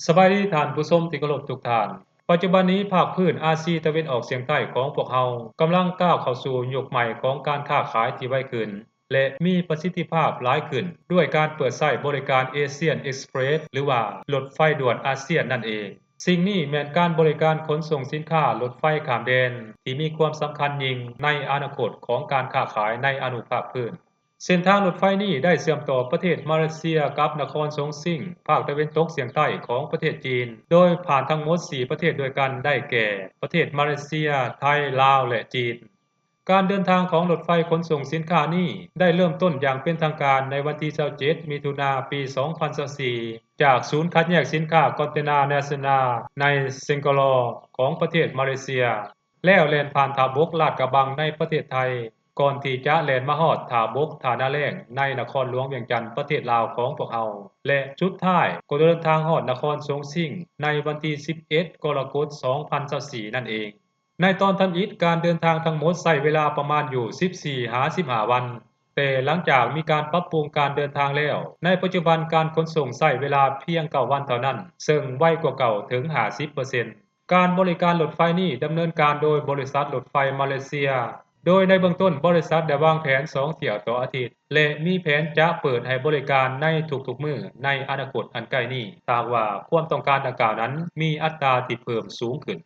ສະບາຍດີທ່ານຜູ້ຊົມທີ່ເຄົາລົບທຸກທ່ານ. ປັດຈຸບັນນີ້ພາກພື້ນອາຊີຕາເວັນອອກສຽງໃຕ້ຂອງພວກເຮົາກຳລັງກ້າວເຂົ້າສູ່ຍຸກໃໝ່ຂອງການຄ້າຂາຍທີ່ໄວຂຶ້ນ ແລະ ມີປະສິດທິພາບຫຼາຍຂຶ້ນ ດ້ວຍການເປີດໃຊ້ບໍລິການ ASEAN Express ຫຼືວ່າລົດໄຟດ່ວນອາຊຽນນັ້ນເອງ. ສິ່ງນີ້ແມ່ນການບໍລິການຂົນສົ່ງສິນຄ້າລົດໄຟຂ້າມແດນ ທີ່ມີຄວາມສຳຄັນຍິ່ງໃນອະນາຄົດຂອງການຄ້າຂາຍໃນອະນຸພາກພື້ນ. ເສັ້ນທາງລົດໄຟນີ້ໄດ້ເຊື່ອມຕໍ່ປະເທດມາເລເຊຍກັບນະຄອນສົງຊິງ ພາກຕາເວັນຕົກສຽງໃຕ້ຂອງປະເທດຈີນ ໂດຍຜ່ານທັງໝົດສີ່ປະເທດດ້ວຍກັນ ໄດ້ແກ່ ປະເທດມາເລເຊຍ, ໄທ, ລາວ ແລະ ຈີນ. ການເດີນທາງຂອງລົດໄຟຂົນສົ່ງສິນຄ້ານີ້ ໄດ້ເລີ່ມຕົ້ນຢ່າງເປັນທາງການໃນວັນທີຊາວເຈັດ ມິຖຸນາ ປີສອງພັນຊາວສີ່ ຈາກສູນຄັດແຍກສິນຄ້າກອນເຕນາ National ໃນ Selangor ຂອງປະເທດມາເລເຊຍ ແລ້ວແລ່ນຜ່ານທ່າບົກລາດກະບັງໃນປະເທດໄທ ກ່ອນທີ່ຈະແລ່ນມາຮອດທ່າບົກທ່ານາແລ້ງໃນນະຄອນຫຼວງວຽງຈັນ ປະເທດລາວຂອງພວກເຮົາ ແລະ ສຸດທ້າຍກໍເດີນທາງຮອດນະຄອນສົງຊິງໃນວັນທີສິບເອັດ ກໍລະກົດ ສອງພັນຊາວສີ່ນັ້ນເອງ. ໃນຕອນທຳອິດ ການເດີນທາງທັງໝົດໃຊ້ເວລາປະມານຢູ່ສິບສີ່ຫາສິບຫ້າວັນ, ແຕ່ຫຼັງຈາກມີການປັບປຸງການເດີນທາງແລ້ວ, ໃນປັດຈຸບັນການຂົນສົ່ງໃຊ້ເວລາພຽງເກົ້າວັນເທົ່ານັ້ນ, ເຊິ່ງໄວກວ່າເກົ່າເຖິງຫ້າສິບເປີເຊັນ. ການບໍລິການລົດໄຟນີ້ດຳເນີນການໂດຍບໍລິສັດລົດໄຟມາເລເຊຍ, ໂດຍໃນເບື້ອງຕົ້ນບໍລິສັດໄດ້ວາງແຜນສອງຖ້ຽວຕໍ່ອາທິດ ແລະ ມີແຜນຈະເປີດໃຫ້ບໍລິການໃນທຸກໆມື້ໃນອະນາຄົດອັນໃກ້ນີ້, ຖ້າຫາກວ່າຄວາມຕ້ອງການດັ່ງກ່າວນັ້ນມີອັດຕາທີ່ເພີ່ມສູງຂຶ້ນ.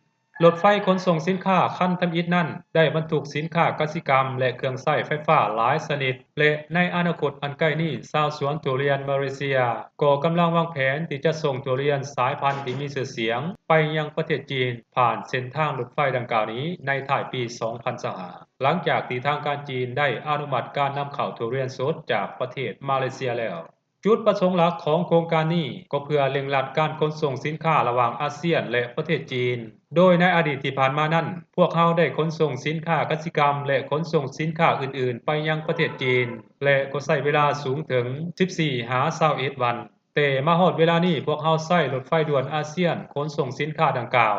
ລົດໄຟຂົນສົ່ງສິນຄ້າຄັນທຳອິດນັ້ນ ໄດ້ບັນທຸກສິນຄ້າກະສິກຳ ແລະ ເຄື່ອງໃຊ້ໄຟຟ້າຫຼາຍຊະນິດ ແລະ ໃນອະນາຄົດອັນໃກ້ນີ້ ຊາວສວນທຸລຽນມາເລເຊຍກໍກຳລັງວາງແຜນທີ່ຈະສົ່ງທຸລຽນສາຍພັນທີ່ມີຊື່ສຽງໄປຍັງປະເທດຈີນ ຜ່ານເສັ້ນທາງລົດໄຟດັ່ງກ່າວນີ້ໃນທ້າຍປີສອງພັນຊາວຫ້າ ຫຼັງຈາກທີ່ທາງການຈີນໄດ້ອະນຸມັດການນຳເຂົ້າທຸລຽນສົດຈາກປະເທດມາເລເຊຍແລ້ວ. ຈຸດປະສົງຫຼັກຂອງໂຄງການນີ້ກໍເພື່ອເລັ່ງລັດການຂົນສົ່ງສິນຄ້າລະຫວ່າງອາຊຽນ ແລະ ປະເທດຈີນ, ໂດຍໃນອະດີດທີ່ຜ່ານມານັ້ນ, ພວກເຮົາໄດ້ຂົນສົ່ງສິນຄ້າກະສິກຳ ແລະ ຂົນສົ່ງສິນຄ້າອື່ນໆໄປຍັງປະເທດຈີນ ແລະ ກໍໃຊ້ເວລາສູງເຖິງສິບສີ່ຫາຊາວເອັດວັນ, ແຕ່ມາຮອດເວລານີ້ ພວກເຮົາໃຊ້ລົດໄຟດ່ວນອາຊຽນຂົນສົ່ງສິນຄ້າດັ່ງກ່າວ.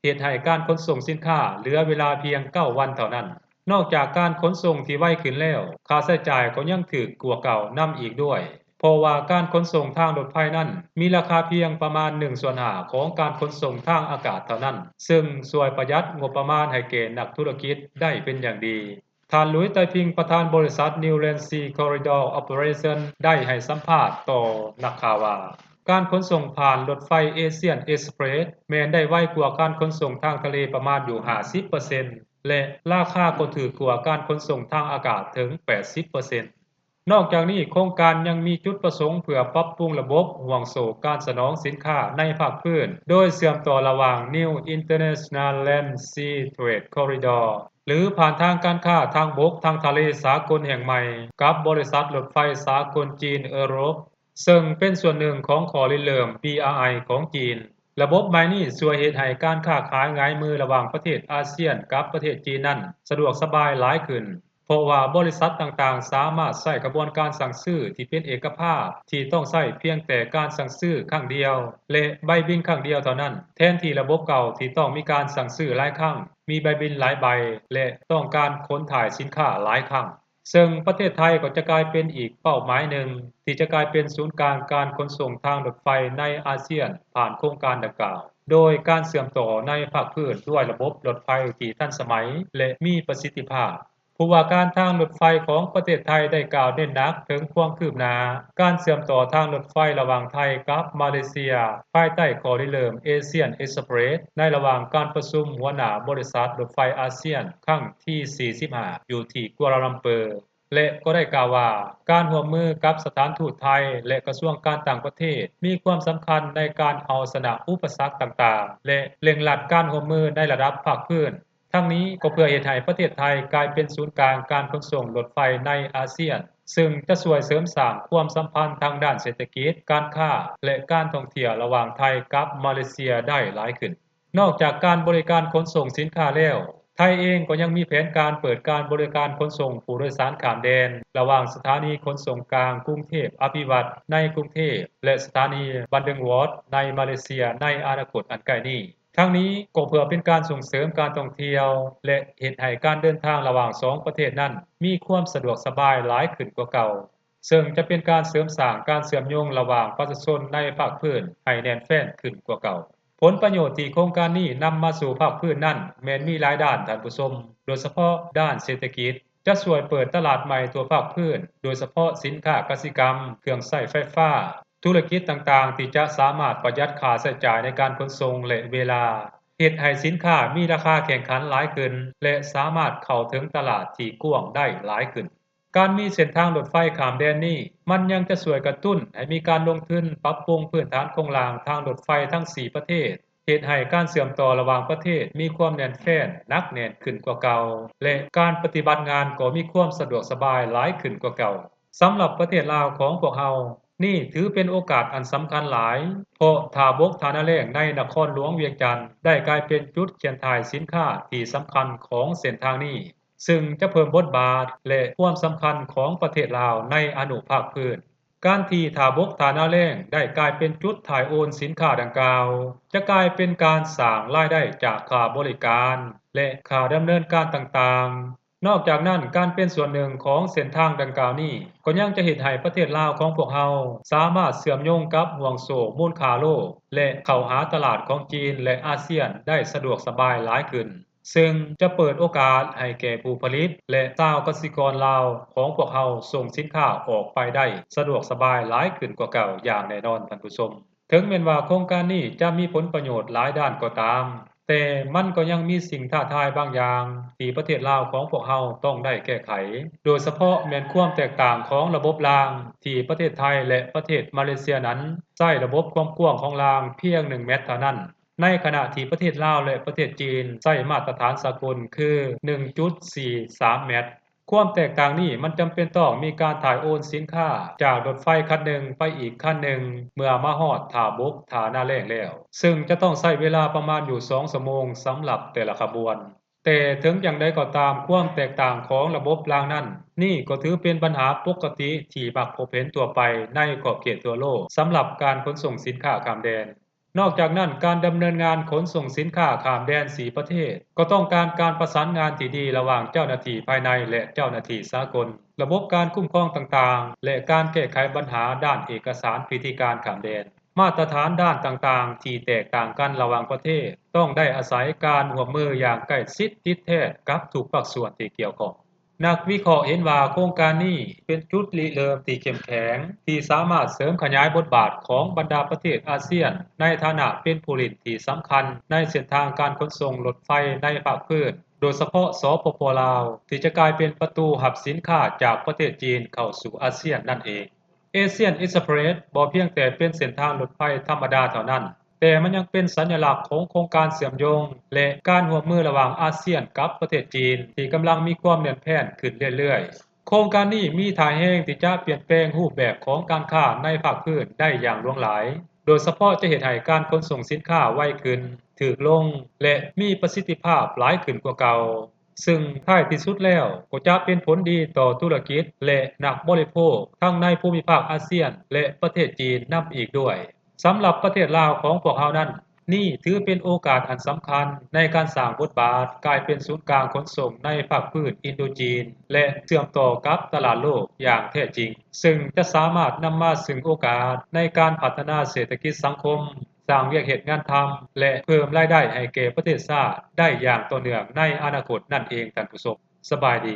ເຮັດໃຫ້ການຂົນສົ່ງສິນຄ້າເຫຼືອເວລາພຽງເກົ້າວັນເທົ່ານັ້ນ. ນອກຈາກການຂົນສົ່ງທີ່ໄວຂຶ້ນແລ້ວ, ຄ່າໃຊ້ຈ່າຍກໍຍັງຖືກກວ່າເກົ່ານຳອີກດ້ວຍ, ເພາະວ່າການຂົນສົ່ງທາງລົດໄຟນັ້ນມີລາຄາພຽງປະມານໜຶ່ງສ່ວນຫ້າຂອງການຂົນສົ່ງທາງອາກາດເທົ່ານັ້ນ, ເຊິ່ງຊ່ວຍປະຢັດງົບປະມານໃຫ້ແກ່ນັກທຸລະກິດໄດ້ເປັນຢ່າງດີ. ທ່ານ ຫຼຸຍ ໄຕພິງ ປະທານບໍລິສັດ New Land Sea Corridor Operation ໄດ້ໃຫ້ສຳພາດຕໍ່ນັກຂ່າວວ່າ, ການຂົນສົ່ງຜ່ານລົດໄຟ ASEAN Express ແມ່ນໄດ້ໄວກວ່າການຂົນສົ່ງທາງທະເລປະມານຢູ່ຫ້າສິບເປີເຊັນ ແລະ ລາຄາກໍຖືກກວ່າການຂົນສົ່ງທາງອາກາດເຖິງແປດສິບເປີເຊັນ. ນອກຈາກນີ້, ໂຄງການຍັງມີຈຸດປະສົງເພື່ອປັບປຸງລະບົບຫ່ວງໂສ້ການສະໜອງສິນຄ້າໃນພາກພື້ນ, ໂດຍເຊື່ອມຕໍ່ລະຫວ່າງ New International Land Sea Trade Corridor ຫຼື ຜ່ານທາງການຄ້າທາງບົກທາງທະເລສາກົນແຫ່ງໃໝ່ ກັບບໍລິສັດລົດໄຟສາກົນຈີນເອີຣົບ, ເຊິ່ງເປັນສ່ວນໜຶ່ງຂອງຂໍ້ລິເລີ່ມ BRI ຂອງຈີນ. ລະບົບໃໝ່ນີ້ຊ່ວຍເຮັດໃຫ້ການຄ້າຂາຍຫງາຍມືລະຫວ່າງປະເທດອາຊຽນກັບປະເທດຈີນນັ້ນສະດວກສະບາຍຫຼາຍຂຶ້ນ, ເພາະວ່າບໍລິສັດຕ່າງໆສາມາດໃຊ້ຂະບວນການສັ່ງຊື້ທີ່ເປັນເອກະພາບ, ທີ່ຕ້ອງໃຊ້ພຽງແຕ່ການສັ່ງຊື້ຄັ້ງດຽວ ແລະ ໃບບິນຄັ້ງດຽວເທົ່ານັ້ນ, ແທນທີ່ລະບົບເກົ່າທີ່ຕ້ອງມີການສັ່ງຊື້ຫຼາຍຄັ້ງ, ມີໃບບິນຫຼາຍໃບ ແລະ ຕ້ອງການຂົນຖ່າຍສິນຄ້າຫຼາຍຄັ້ງ. ເຊິ່ງປະເທດໄທກໍຈະກາຍເປັນອີກເປົ້າໝາຍໜຶ່ງ ທີ່ຈະກາຍເປັນສູນກາງການຂົນສົ່ງທາງລົດໄຟໃນອາຊຽນ ຜ່ານໂຄງການດັ່ງກ່າວ, ໂດຍການເຊື່ອມຕໍ່ໃນພາກພື້ນດ້ວຍລະບົບລົດໄຟທີ່ທັນສະໄໝ ແລະ ມີປະສິດທິພາບ. ຜູ້ວ່າການທາງລົດໄຟຂອງປະເທດໄທໄດ້ກ່າວເນັ້ນໜັກເຖິງຄວາມຄືບໜ້າການເຊື່ອມຕໍ່ທາງລົດໄຟລະຫວ່າງໄທກັບມາເລເຊຍ ພາຍໃຕ້ຂໍ້ລິເລີ່ມ ASEAN Express ໃນລະຫວ່າງການປະຊຸມຫົວໜ້າບໍລິສັດລົດໄຟອາຊຽນຄັ້ງທີສີ່ສິບຫ້າ ຢູ່ທີ່ກົວລາລັມເປີ. ແລະ ກໍໄດ້ກ່າວວ່າ ການຮ່ວມມືກັບສະຖານທູດໄທ ແລະ ກະຊວງການຕ່າງປະເທດ ມີຄວາມສຳຄັນໃນການເອົາຊະນະອຸປະສັກຕ່າງໆ ແລະ ເລັ່ງລັດການຮ່ວມມືໃນລະດັບພາກພື້ນ. ທັງນີ້ກໍເພື່ອເຮັດໃຫ້ປະເທດໄທກາຍເປັນສູນກາງການຂົນສົ່ງລົດໄຟໃນອາຊຽນ, ເຊິ່ງຈະຊ່ວຍເສີມສ້າງຄວາມສຳພັນທາງດ້ານເສດຖະກິດ, ການຄ້າ ແລະ ການທ່ອງທ່ຽວລະຫວ່າງໄທກັບມາເລເຊຍໄດ້ຫຼາຍຂຶ້ນ. ນອກຈາກການບໍລິການຂົນສົ່ງສິນຄ້າແລ້ວ, ໄທເອງກໍຍັງມີແຜນການເປີດການບໍລິການຂົນສົ່ງຜູ້ໂດຍສານຂ້າມແດນ ລະຫວ່າງສະຖານີຂົນສົ່ງກາງກຸງເທບອະພິວັດໃນກຸງເທບ ແລະ ສະຖານີບັນເດິງວອດໃນມາເລເຊຍໃນອະນາຄົດອັນໃກ້ນີ້. ທັງນີ້ກໍເພື່ອເປັນການສົ່ງເສີມການທ່ອງທ່ຽວ ແລະ ເຮັດໃຫ້ການເດີນທາງລະຫວ່າງສອງປະເທດນັ້ນມີຄວາມສະດວກສະບາຍຫຼາຍຂຶ້ນກວ່າເກົ່າ. ເຊິ່ງຈະເປັນການເສີມສ້າງການເຊື່ອມໂຍງລະຫວ່າງປະຊາຊົນໃນພາກພື້ນໃຫ້ແໜ້ນແຟ້ນຂຶ້ນກວ່າເກົ່າ. ຜົນປະໂຫຍດທີ່ໂຄງການນີ້ນຳມາສູ່ພາກພື້ນນັ້ນແມ່ນມີຫຼາຍດ້ານທ່ານຜູ້ຊົມ, ໂດຍສະເພາະດ້ານເສດຖະກິດ ຈະຊ່ວຍເປີດຕະຫຼາດໃໝ່ທົ່ວພາກພື້ນ, ໂດຍສະເພາະສິນຄ້າກະສິກຳ, ເຄື່ອງໃຊ້ໄຟຟ້າ, ທຸລະກິດຕ່າງໆທີ່ຈະສາມາດປະຢັດຄ່າໃຊ້ຈ່າຍໃນການຂົນສົ່ງ ແລະ ເວລາ, ເຮັດໃຫ້ສິນຄ້າມີລາຄາແຂ່ງຂັນຫຼາຍຂຶ້ນ ແລະ ສາມາດເຂົ້າເຖິງຕະຫຼາດທີ່ກວ້າງໄດ້ຫຼາຍຂຶ້ນ. ການມີເສັ້ນທາງລົດໄຟຂ້າມແດນນີ້ ມັນຍັງຈະຊ່ວຍກະຕຸ້ນໃຫ້ມີການລົງທຶນປັບປຸງພື້ນຖານໂຄງລ່າງທາງລົດໄຟທັງສີ່ປະເທດ, ເຮັດໃຫ້ການເຊື່ອມຕໍ່ລະຫວ່າງປະເທດມີຄວາມແໜ້ນແຟ້ນ, ໜັກແໜ້ນຂຶ້ນກວ່າເກົ່າ ແລະ ການປະຕິບັດງານກໍມີຄວາມສະດວກສະບາຍຫຼາຍຂຶ້ນກວ່າເກົ່າ. ສຳລັບປະເທດລາວຂອງພວກເຮົາ, ນີ້ຖືເປັນໂອກາດອັນສຳຄັນຫຼາຍ, ເພາະທ່າບົກທ່ານາແລ້ງໃນນະຄອນຫຼວງວຽງຈັນ ໄດ້ກາຍເປັນຈຸດຂຽນຖ່າຍສິນຄ້າທີ່ສຳຄັນຂອງເສັ້ນທາງນີ້, ເຊິ່ງຈະເພີ່ມບົດບາດ ແລະ ຄວາມສຳຄັນຂອງປະເທດລາວໃນອະນຸພາກພື້ນ. ການທີ່ທ່າບົກທ່ານາແລ້ງໄດ້ກາຍເປັນຈຸດຖ່າຍໂອນສິນຄ້າດັ່ງກ່າວ ຈະກາຍເປັນການສ້າງລາຍໄດ້ຈາກຄ່າບໍລິການ ແລະ ຄ່າດຳເນີນການຕ່າງໆ. ນອກຈາກນັ້ນ, ການເປັນສ່ວນໜຶ່ງຂອງເສັ້ນທາງດັ່ງກ່າວນີ້ ກໍຍັງຈະເຮັດໃຫ້ປະເທດລາວຂອງພວກເຮົາສາມາດເຊື່ອມໂຍງກັບຫ່ວງໂສ້ມູນຄ່າໂລກ ແລະ ເຂົ້າຫາຕະຫຼາດຂອງຈີນ ແລະ ອາຊຽນໄດ້ສະດວກສະບາຍຫຼາຍຂຶ້ນ, ເຊິ່ງຈະເປີດໂອກາດໃຫ້ແກ່ຜູ້ຜະລິດ ແລະ ຊາວກະສິກອນລາວຂອງພວກເຮົາສົ່ງສິນຄ້າອອກໄປໄດ້ສະດວກສະບາຍຫຼາຍຂຶ້ນກວ່າເກົ່າຢ່າງແນ່ນອນ, ທ່ານຜູ້ຊົມ. ເຖິງແມ່ນວ່າໂຄງການນີ້ຈະມີຜົນປະໂຫຍດຫຼາຍດ້ານກໍຕາມ, ແຕ່ມັນກໍຍັງມີສິ່ງທ້າທາຍບາງຢ່າງທີ່ປະເທດລາວຂອງພວກເຮົາຕ້ອງໄດ້ແກ້ໄຂ, ໂດຍສະເພາະແມ່ນຄວາມແຕກຕ່າງຂອງລະບົບລາງ ທີ່ປະເທດໄທ ແລະ ປະເທດມາເລເຊຍນັ້ນໃຊ້ລະບົບຄວາມກວ້າງຂອງລາງພຽງໜຶ່ງແມັດເທົ່ານັ້ນ, ໃນຂະນະທີ່ປະເທດລາວ ແລະ ປະເທດຈີນໃຊ້ມາດຕະຖານສາກົນຄືໜຶ່ງຈຸດສີ່ສາມແມັດ. ຄວາມແຕກຕ່າງນີ້ມັນຈຳເປັນຕ້ອງມີການຖ່າຍໂອນສິນຄ້າຈາກລົດໄຟຄັນໜຶ່ງໄປອີກຄັນໜຶ່ງ ເມື່ອມາຮອດທ່າບົກທ່ານາແລ້ງແລ້ວ, ເຊິ່ງຈະຕ້ອງໃຊ້ເວລາປະມານຢູ່ສອງຊົ່ວໂມງສຳລັບແຕ່ລະຂະບວນ. ແຕ່ເຖິງຢ່າງໃດກໍຕາມ, ຄວາມແຕກຕ່າງຂອງລະບົບລາງນັ້ນ, ນີ້ກໍຖືເປັນບັນຫາປົກກະຕິທີ່ມັກພົບເຫັນທົ່ວໄປໃນຂອບເຂດທົ່ວໂລກ ສຳລັບການຂົນສົ່ງສິນຄ້າຂ້າມແດນ. ນອກຈາກນັ້ນ, ການດຳເນີນງານຂົນສົ່ງສິນຄ້າຂ້າມແດນສີ່ປະເທດ ກໍຕ້ອງການການປະສານງານທີ່ດີລະຫວ່າງເຈົ້າໜ້າທີ່ພາຍໃນ ແລະ ເຈົ້າໜ້າທີ່ສາກົນ, ລະບົບການຄຸ້ມຄອງຕ່າງໆ ແລະ ການແກ້ໄຂບັນຫາດ້ານເອກະສານພິທີການຂ້າມແດນ. ມາດຕະຖານດ້ານຕ່າງໆທີ່ແຕກຕ່າງກັນລະຫວ່າງປະເທດ ຕ້ອງໄດ້ອາໄສການຮ່ວມມືຢ່າງໃກ້ຊິດຕິດແທດກັບທຸກພາກສ່ວນທີ່ກ່ຽວຂ້ອງ. ນັກວິເຄາະເຫັນວ່າໂຄງການນີ້ເປັນຈຸດລິເລີ່ມທີ່ເຂັ້ມແຂງ ທີ່ສາມາດເສີມຂະຫຍາຍບົດບາດຂອງບັນດາປະເທດອາຊຽນ ໃນຖານະເປັນຜູ້ຫຼິ້ນທີ່ສຳຄັນໃນເສັ້ນທາງການຂົນສົ່ງລົດໄຟໃນພາກພື້ນ, ໂດຍສະເພາະ ສປປ ລາວ ທີ່ຈະກາຍເປັນປະຕູຮັບສິນຄ້າຈາກປະເທດຈີນເຂົ້າສູ່ອາຊຽນນັ້ນເອງ. ເອຊຽນເອັກສະເພຣສ ບໍ່ພຽງແຕ່ເປັນເສັ້ນທາງລົດໄຟທຳມະດາເທົ່ານັ້ນ, ແຕ່ມັນຍັງເປັນສັນຍະລັກຂອງໂຄງການເຊື່ອມໂຍງ ແລະ ການຮ່ວມມືລະຫວ່າງອາຊຽນກັບປະເທດຈີນ ທີ່ກຳລັງມີຄວາມແໜ້ນແຟ້ນຂຶ້ນເລື້ອຍໆ. ໂຄງການນີ້ມີທ່າແຮງທີ່ຈະປ່ຽນແປງຮູບແບບຂອງການຄ້າໃນພາກພື້ນໄດ້ຢ່າງຫຼວງຫຼາຍ, ໂດຍສະເພາະຈະເຮັດໃຫ້ການຂົນສົ່ງສິນຄ້າໄວຂຶ້ນ, ຖືກລົງ ແລະ ມີປະສິດທິພາບຫຼາຍຂຶ້ນກວ່າເກົ່າ. ເຊິ່ງທ້າຍທີ່ສຸດແລ້ວກໍຈະເປັນຜົນດີຕໍ່ທຸລະກິດ ແລະ ນັກບໍລິໂພກ ທັງໃນພູມິພາກອາຊຽນ ແລະ ປະເທດຈີນນຳອີກດ້ວຍ. ສຳລັບປະເທດລາວຂອງພວກເຮົານັ້ນ, ນີ້ຖືເປັນໂອກາດອັນສຳຄັນໃນການສ້າງບົດບາດກາຍເປັນສູນກາງຂົນສົ່ງໃນພາກພື້ນອິນໂດຈີນ ແລະ ເຊື່ອມຕໍ່ກັບຕະຫຼາດໂລກຢ່າງແທ້ຈິງ, ເຊິ່ງຈະສາມາດນຳມາຊຶ່ງໂອກາດໃນການພັດທະນາເສດຖະກິດສັງຄົມ, ສ້າງວຽກເຮັດງານທຳ ແລະ ເພີ່ມລາຍໄດ້ໃຫ້ແກ່ປະເທດຊາດໄດ້ຢ່າງຕໍ່ເນື່ອງໃນອະນາຄົດນັ້ນເອງ, ທ່ານຜູ້ຊົມ. ສະບາຍດີ.